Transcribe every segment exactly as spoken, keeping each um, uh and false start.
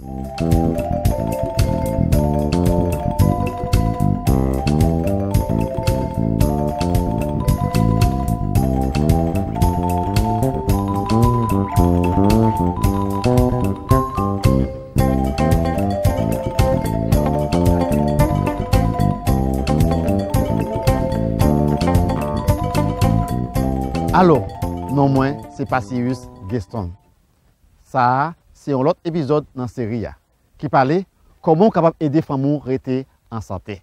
Alo, non mwen se Passirius Gueston. Sa a se yon lòt epizòd nan seri a ki pale kòman w kapab ede fanmi w rete an sante.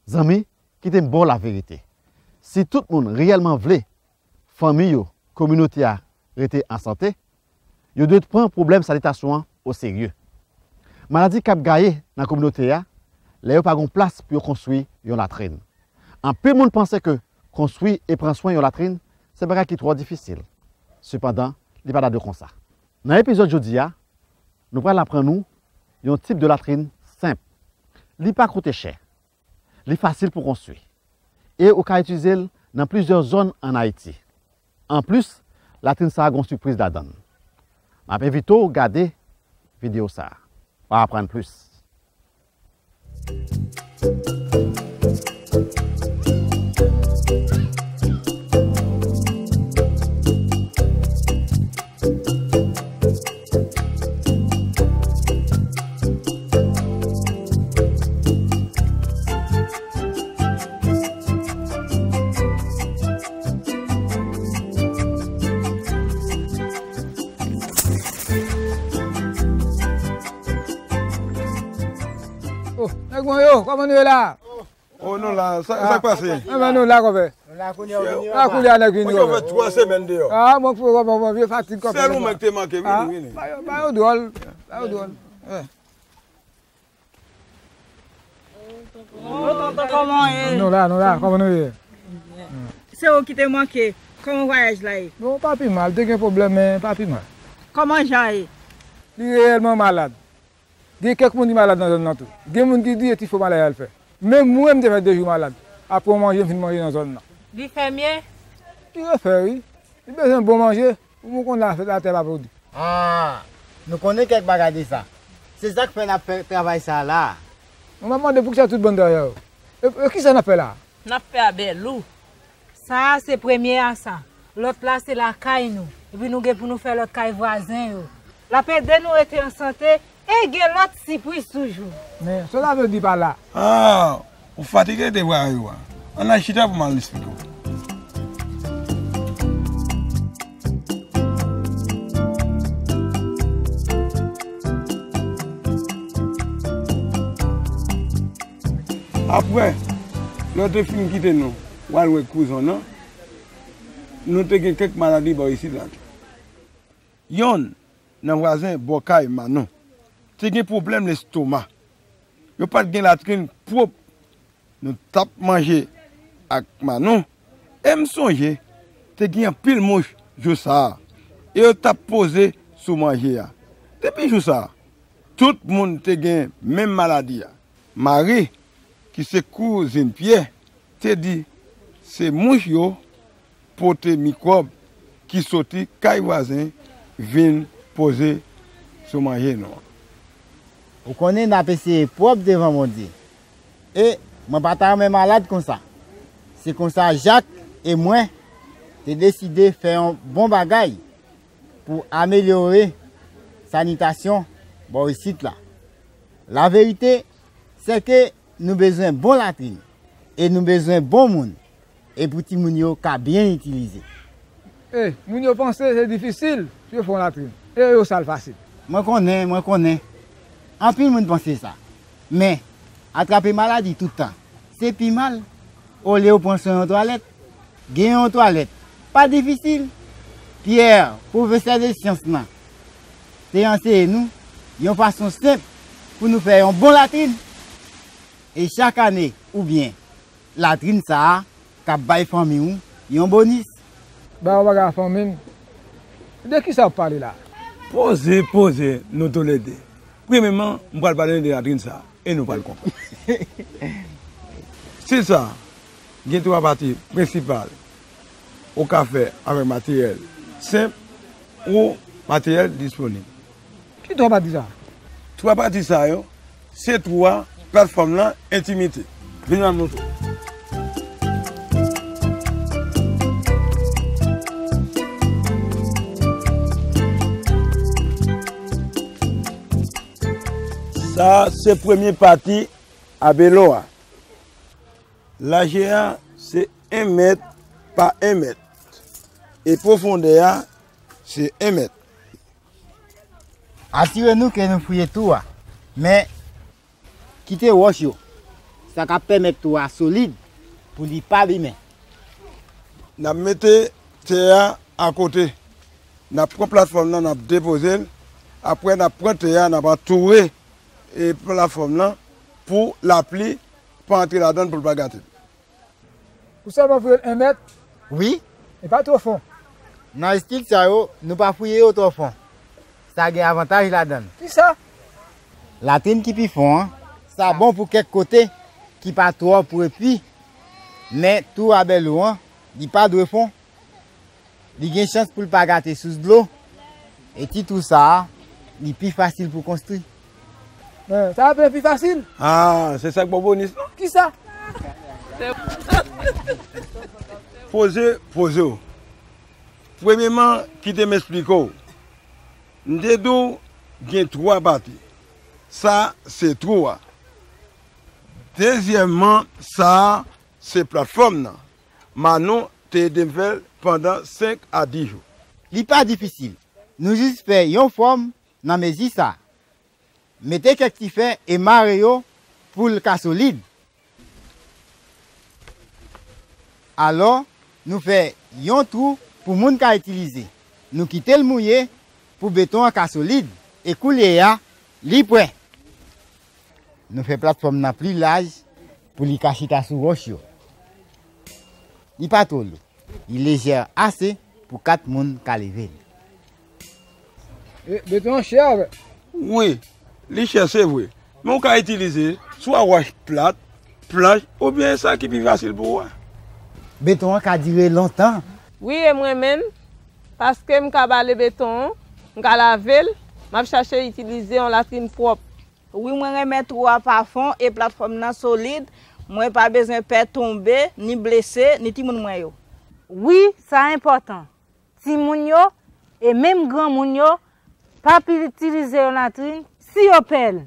Zanmi, kite m ba w laverite. Si tout moun reyèlman vle fanmi yo, kominote a rete an sante, yo dwe pran pwoblèm sanitasyon an oserye. Maladi k ap gaye nan kominote a lè yo pa gen plas pou yo konstwi yon latrin. Anpil moun panse ke konstwi e pran swen yon latrin se bagay ki twò difisil. Sepandan, li pa ta dwe konsa. Nan epizòd jodi a, nou pral aprann ou yon tip de latrin senp. Li pa koute chè. Li fasil pou konstwi. E ou ka itilize l nan plizyè zòn ann Ayiti. Anplis, latrin sa a gen yon sipriz ladan l. M ap envite w gade videyo sa a. W a aprann plis. Oh, nèg mwen yo, kòman nou ye la? Oh, nou la, sa, sa k pase? Enben, nou la, konpè. Nou la, kounye a, ou vini. Ah, kounye a, nèg vini, konpè. Mwen fè twa semèn deyò. Ah, mwen, konpè, mwen, vye fatig, konpè. Sèl ou mwen ki te manke, vini, vini. Ba yo, ba yo dwòl, ba yo dwòl. Eh. Oh, tonton, kòman w ye? Nou la, nou la, kòman nou ye? Se ou ki te manke. Kòman vwayaj la ye? Bon, pa pi mal, te gen pwoblèm, men pa pi mal. Kòman Jan ye? Li reyèlman malad. Gen kèk moun ki malad nan zòn nan tou. Gen moun ki di e ti fo maladi a l fè. Menm mwen, m te fè de jou malad. Apre yon manje, m fin manje nan zòn nan. Li fè mye? Li refè, wi. Li bezwen bon manje. Ou konn la, latè pa pwodui. Ah, nou konnen kèk bagay de sa. Se sa k fè n ap fè travay sa a la a. Mwen, m ap mande poukisa tout bann dèyè yo. E, e kisa n ap fè la a? N ap fè a bèlou. Sa a se premye a sa. Lòt la se lakay nou. Epi nou gen pou nou fè lòt kay vwazen yo. L ap ede nou rete an sante e gen lòt sipriz toujou. Men, sa w ta vle di pa la? Ah, ou fatige de vwayaj ou a. Ann al chita pou m al esplike w. Apre, lè w te fin kite nou, w al wè kouzen w nan, nou te gen kèk maladi bò isit la tou. Yonn nan vwazen bò kay Manon te gen pwoblèm lestoma. Yo pa t gen latrin pwòp. Nou t ap manje ak Manon, e m sonje te gen anpil mouch jou sa a, e yo t ap poze sou manje a. Depi jou sa a, tout moun te gen menm maladi a. Mari, ki se kouzin Pyè, te di se mouch yo pote mikwòb ki soti kay vwazen vin poze sou manje nou an. Ou konnen n ap eseye pwòp devan Bondye. E mwen pa ta renmen malad konsa. Se konsa Jak e mwen te deside fè yon bon bagay pou amelyore sanitasyon bò isit la. Laverite, se ke nou bezwen bon latrin e nou bezwen bon moun e pou timoun yo ka byen itilize. E, moun yo panse se difisil pou yo fè yon latrin. E yo sa l fasil. Mwen konnen, mwen konnen. Anpil moun panse sa. Men, atrape maladi tout tan, se pi mal. Olye w pran swen yon twalèt, gen yon twalèt pa difisil. Pyè, pwofesè de syans lan, te anseye nou yon fason senp pou nou fè yon bon latrin. E chak ane, oubyen latrin sa a k ap bay fanmi w yon bonis. Ba yon bagay a fanmi m. De kisa w ap pale la? Poze, poze, nou toulede. Premyèman, m pral pale de latrin sa a, e nou pral konprann. Stil sa a gen twa pati prensipal ou ka fè avèk materyèl senp ou materyèl disponib. Ki twa pati sa? Twa pati sa yo, se twou a, platfòm lan, entimite. Vin m ap montre w. Sa a se premye pati abelo a. Lajè a se en mèt pa en mèt. E pwofondè a se en mèt. Asire nou ke nou fouye twou a, men kite wòch yo. Sa ka pèmèt twou a solid pou li pa bimen. N ap mete tè a akote. N ap pran platfòm nan, n ap depoze l. Apre, n ap pran tè a, n ap antoure, e, platfòm nan pou lapli pa antre ladan l, pou l pa gate l. Ou sèlman fouye l en mèt? Wi. E pa twò fon? Nan estil sa yo, nou pa fouye yo twò fon. Sa gen avantaj ladan l. Kisa? Latrin ki pi fon an, sa bon pou kèk kote ki pa twò pwòp, men twou abelo an, li pa dwe fon. Li gen chans pou l pa gate sous dlo. E ti twou sa a, li pi fasil pou konstwi. Men, sa ap vin pi fasil. Ah, se sa k bon bonis lan. Kisa? Poze, poze w. Premyeman, kite m esplike w. M te di w gen twa pati. Sa, se twou a. Dezyèmman, sa a, se platfòm nan. Manon te ede m fè l pandan senk a dis jou. Li pa difisil. Nou jis fè yon fòm nan mezi sa. Mete kèk ti fè e mare yo pou l ka solid. Alò, nou fè yon twou pou moun ka itilize. Nou kite l mouye pou beton an ka solid. E koulye a, li prè. Nou fè platfòm nan pli laj pou li ka chita sou wòch yo. Li pa twò lou. Li lejè ase pou kat moun ka leve l. E, beton an chè, vre? Wi, li chè, se vre. Men w ka itilize swa wòch plat, planch, oubyen sa ki pi fasil pou ou a. Beton an ka dire lontan. Wi, e m renmen l, paske m ka bale beton an, m ka lave l, m ap chache itilize yon latrin pwòp. Wi, mwen renmen twou a pa fon e platfòm nan solid. Mwen pa bezwen pè tonbe, ni blese, ni timoun mwen yo. Wi, sa enpòtan. Timoun yo e menm granmoun yo p ap itilize yon latrin si yo pè l.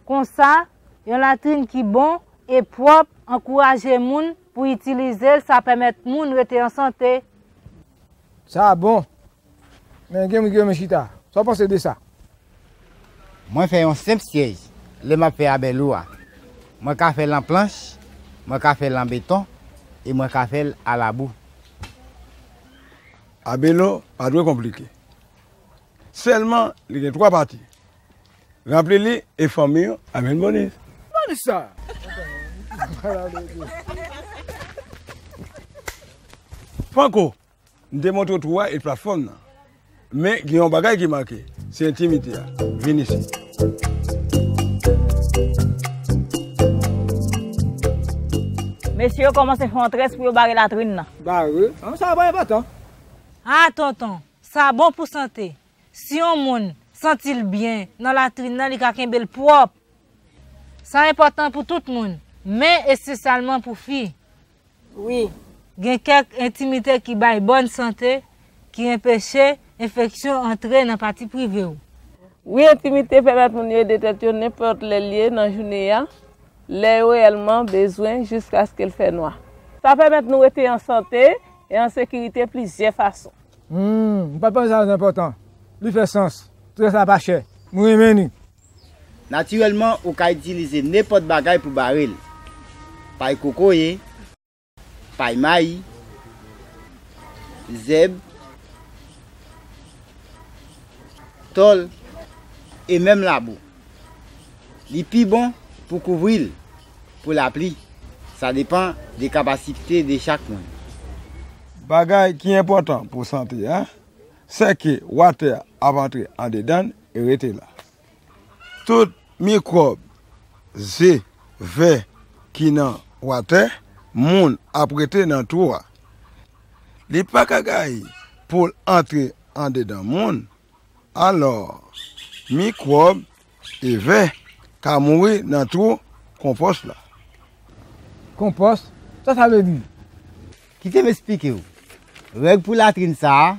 Konsa, yon latrin ki bon e pwòp ankouraje moun pou itilize l, sa pèmèt moun rete an sante. Sa bon. Men gen moun ki renmen chita. Sa w panse de sa? Mwen fè yon senp syèj lè m ap fè abèlo a. Mwen ka fè l an planch, mwen ka fè l an beton, e mwen ka fè l a labou. Abèlo pa dwe konplike. Sèlman, li gen twa pati. Ranpli li e fanmi w ap jwenn bonis. Bonis sa! Franco, m te montre w twou a e platfòm nan. Men gen yon bagay ki manke, se entimite a. Vin isit. Mesye yo kòmanse fè yon très pou yo bare latrin nan. Bare? An, sa pa enpòtan. Ah, tonton, sa bon pou sante. Si yon moun santi l byen nan latrin nan, li ka kenbe l pwòp. Sa enpòtan pou tout moun, men espesyalman pou fi. Wi. Gen kèk entimite ki bay bòn sante, ki enpeche enfeksyon antre nan pati prive w. Wi, entimite pèmèt moun yo ede tèt yo nenpòt lè l ye nan jounen an, lè yo reyèlman bezwen, jiskaske l fè nwa. Sa pèmèt nou rete an sante e an sekirite plizyè fason. Hmm, m pa t panse sa enpòtan. Li fè sans. Très la pa chè. Mwen renmen li. Natirèlman, ou ka itilize nenpòt bagay pou bare l. Pay kokoye, pay mayi, zèb, tòl, e menm labou. Li pi bon pou kouvri l pou lapli. Sa depann de kapasite de chak moun. Bagay ki enpòtan pou sante a, se ke watè ap antre andedan l e rete la. Tout mikwòb, ze, vè ki nan watè, moun ap rete nan twou a. Li pa ka gaye pou l antre andedan moun. Alò, mikwòb, E vè ka mouri nan twou konpòs la. Konpòs? Sa sa vle di? Kite m esplike w. Règ pou latrin sa a,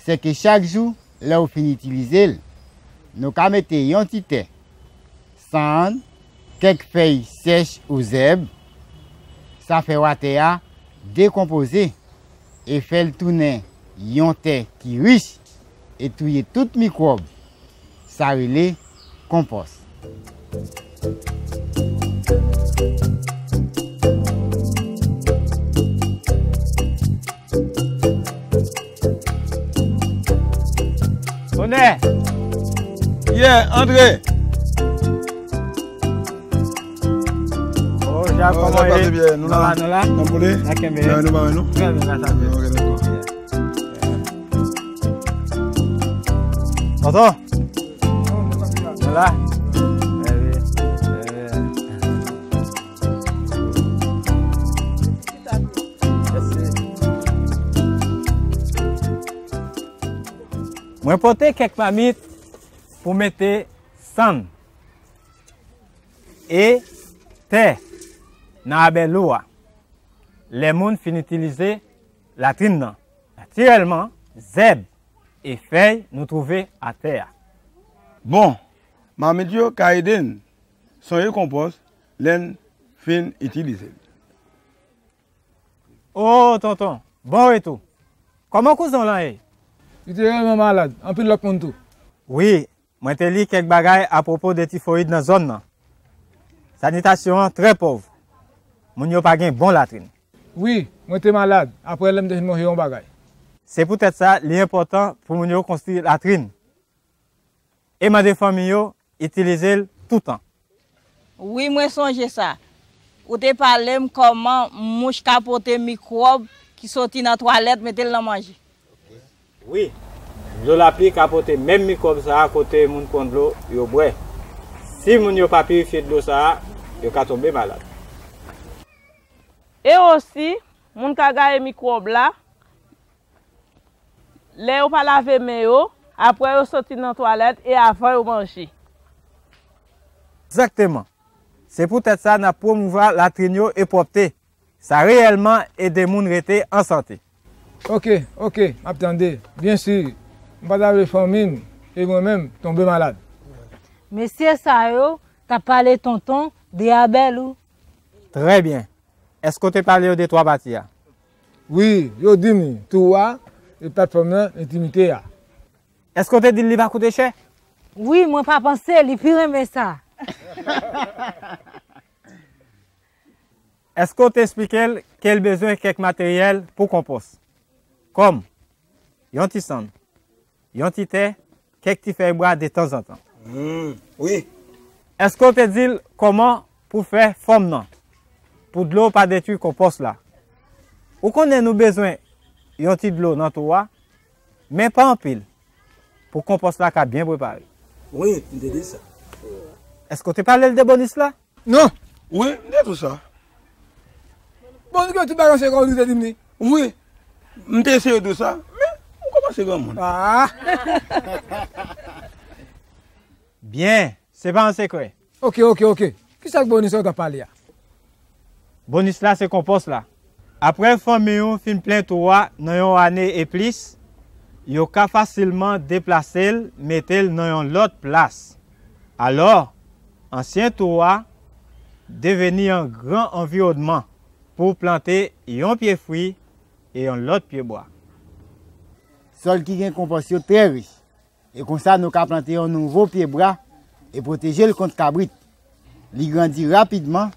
se ke chak jou, lè w fin itilize l, nou ka mete yon ti tè, sann, kèk fèy sèch ou zèb, sa fè watè a dekonpoze e fè l tounen yon tè ki rich e touye tout mikwòb. Sa rele konpòs. Onè! Yeah, antre! Oh, Jacques, kòman ye? Nou la, nou la. Nan boule? Nan kenbe. Nou pa wè nou? Trè byen, grasa Dye. Ok, dakò. Tonton! Nou la? Trè byen. Trè byen. Mèsi. Mwen pote kèk mamit pou mete sann e tè nan abèl ou a. Lè moun fin itilize latrin nan, natirèlman, zèb e fèy nou twouve atè a. Bon, mamit yo ka ede n sonye konpòs lè n fin itilize l. O tonton, bon retou. Kòman kouzen w lan ye? Li te reyèlman malad, anpil lòt moun tou. Wi, mwen te li kèk bagay apwopo de tifoyid nan zòn nan. Sanitasyon an trè pòv. Moun yo pa gen bon latrin. Wi, mwen te malad, apre lè m te fin manje yon bagay. Se poutèt sa, li enpòtan pou moun yo konstwi latrin. E mande fanmi yo itilize l toutan. Wi, mwen sonje sa. Ou te pale m kòman mouch ka pote mikwòb ki soti nan twalèt mete l nan manje. Wi, dlo lapli ka pote menm mikwòb sa a kote moun pran dlo yo bwè. Si moun yo pa pirifye dlo sa a, yo ka tonbe malad. E osi, moun ka gaye mikwòb la lè yo pa lave men yo, apre yo soti nan twalèt e avan yo manje. Egzakteman. Se poutèt sa n ap pwomouvwa latrin yo e pwòpte. Sa reyèlman ede moun rete an sante. Oke, oke, m ap tande. Byen si, m pa ta vle fanmi m e mwen menm tonbe malad. Mesye sa yo t ap pale tonton de abèl ou. Trè byen. Èske w te pale yo de twa pati a? Wi, yo di m li, twou a, e platfòm nan, entimite a. Èske w te di l li pa koute chè? Wi, mwen pa panse li pi renmen sa. Èske w te esplike l ke l bezwen kèk materyèl pou konpòs? Kòm yon ti sann, yon ti tè, kèk ti fèy bwa detanzantan. Wi. Èske w te di l kòman pou fè fòm nan, pou dlo pa detwi konpòs la? Ou konnen nou bezwen yon ti dlo nan twou a, men pa anpil, pou konpòs la ka byen prepare. Wi, m te di l sa. Èske w te pale l de bonis la? Non! Wi, m te di w sa. Bon, nou gen tout bagay se kon li te di m li. Wi, m te eseye di w sa, men ou kòmanse granmoun. Ah! Byen, se pa yon sekrè. Oke, oke, oke. Kisa k bonis sa w t ap pale a? Bonis la se konpòs la. Apre fanmi w fin plen twou a nan yon ane e plis, yo ka fasilman deplase l, mete l nan yon lòt plas. Alò, ansyen twou a deveni yon gran anviwònman pou w plante yon pye fwi e yon lòt pye bwa. Sòl ki gen konpòs yo trè rich, e konsa nou ka plante yon nouvo pye bwa e pwoteje l kont kabrit. Li grandi rapidman,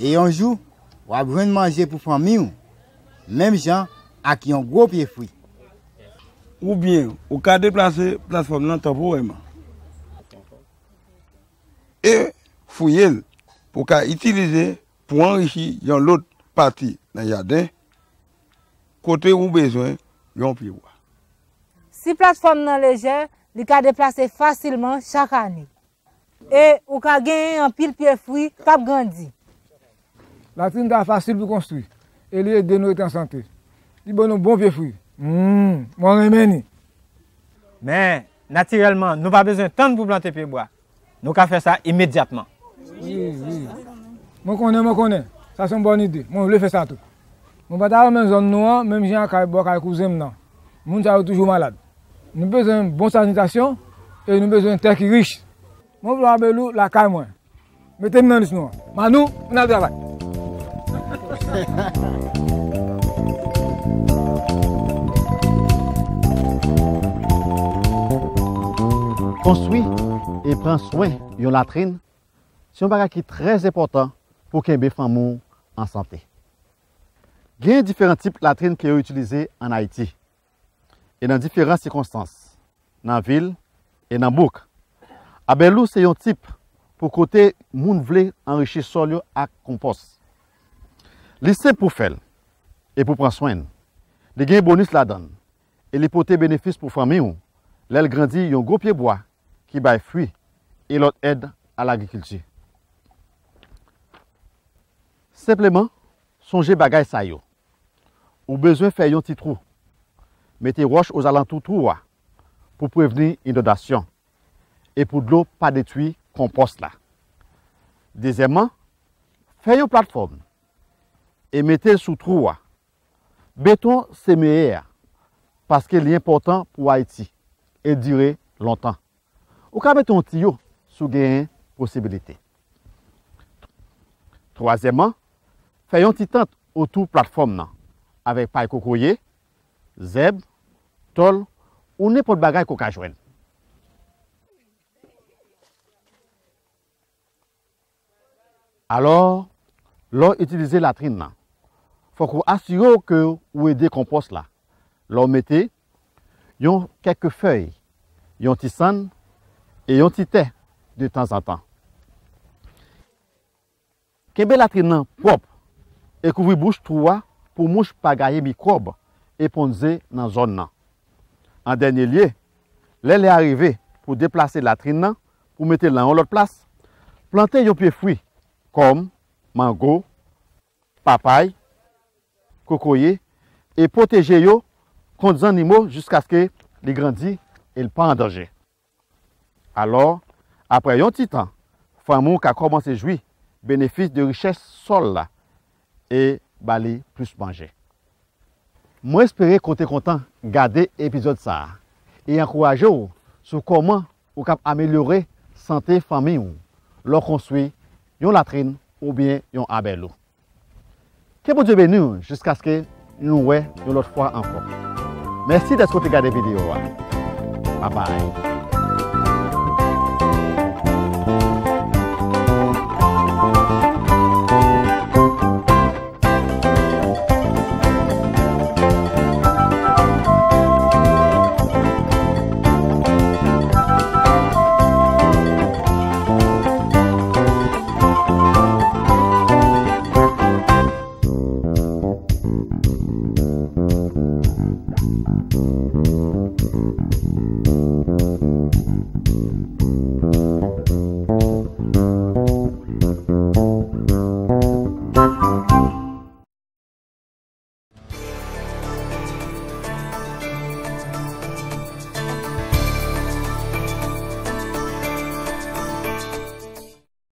e yon jou, w ap jwenn manje pou fanmi w, menm jan ak yon gwo pye fwi. Oubyen, ou ka deplase platfòm nan tanporèman e fouye l pou w ka itilize pou anrichi yon lòt pati nan jaden kote ou bezwen yon pye bwa. Si platfòm nan lejè, li ka deplase fasilman chak ane. E ou ka genyen anpil pye fwi k ap grandi. Latrin ta fasil pou konstwi, e li ede nou rete an sante. Li ban nou bon pye fwi. Humm, mwen renmen li. Men, natirèlman, nou pa bezwen tann pou plante pye bwa. Nou ka fè sa imedyatman. Wi, wi. Mwen konnen, mwen konnen. Sa se yon bòn ide. Mwen vle fè sa tou. Mwen pa ta renmen zòn nou an, menm jan ak kay bò kay kouzen m nan. Moun sa yo toujou malad. Nou bezwen bon sanitasyon e nou bezwen tè ki rich. Mwen vle Abelou lakay mwen. Mete m nan lis nou an. Manou, ann al travay. Konstwi e pran swen yon latrin se yon bagay ki trè enpòtan pou kenbe fanmi w an sante. Gen diferan tip latrin ke yo itilize ann Ayiti e nan diferan sikonstans, nan vil e nan bouk. Abèlou se yon tip pou kote moun vle anrichi sòl yo ak konpòs. Li senp pou fè l e pou pran swen l. Li gen bonis ladan l e li pote benefis pou fanmi w lè l grandi yon gwo pyebwa ki bay fwi e lòt èd a lagrikilti. Senpleman, sonje bagay sa yo. Ou bezwen fè yon ti twou. Mete wòch ozalantou twou a pou prevni inondasyon e pou dlo pa detwi konpòs la. Dezyèmman, fè yon platfòm e mete l sou twou a. Beton se meyè a paske li enpòtan pou Ayiti e dire lontan. Ou ka mete yon tiyo si w genyen posibilite. Twazyèmman, fè yon ti tant otou platfòm nan avèk pay kokoye, zèb, tòl ou nenpòt bagay ke w ka jwenn. Alò, lè w itilize latrin nan, fòk ou asire w ke ou ede konpòs la lè w mete yon kèk fèy, yon ti sann e yon ti tè detanzantan. Kenbe latrin nan pwòp e kouvri bouch twou a pou mouch pa gaye mikwòb e ponn ze nan zòn nan. An dènye lye, lè lè a rive pou deplase latrin nan pou mete l nan yon lòt plas, plante yon pye fwi kòm mango, papay, kokoye e pwoteje yo kont zannimo jiskaske li grandi e l pa an danje. Alò, apre yon ti tan, fanmi w ka kòmanse jwi benefis de richès sòl la e ba li plis manje. Mwen espere ke w te kontan gade epizòd sa a e ankouraje w sou kòman ou kab amelyore sante fanmi w lè w konstwi yon latrin oubyen yon abèlou. Ke Bondye beni w jiskaske nou wè yon lòt fwa ankò. Mèsi dèske w te gade videyo a. Babay.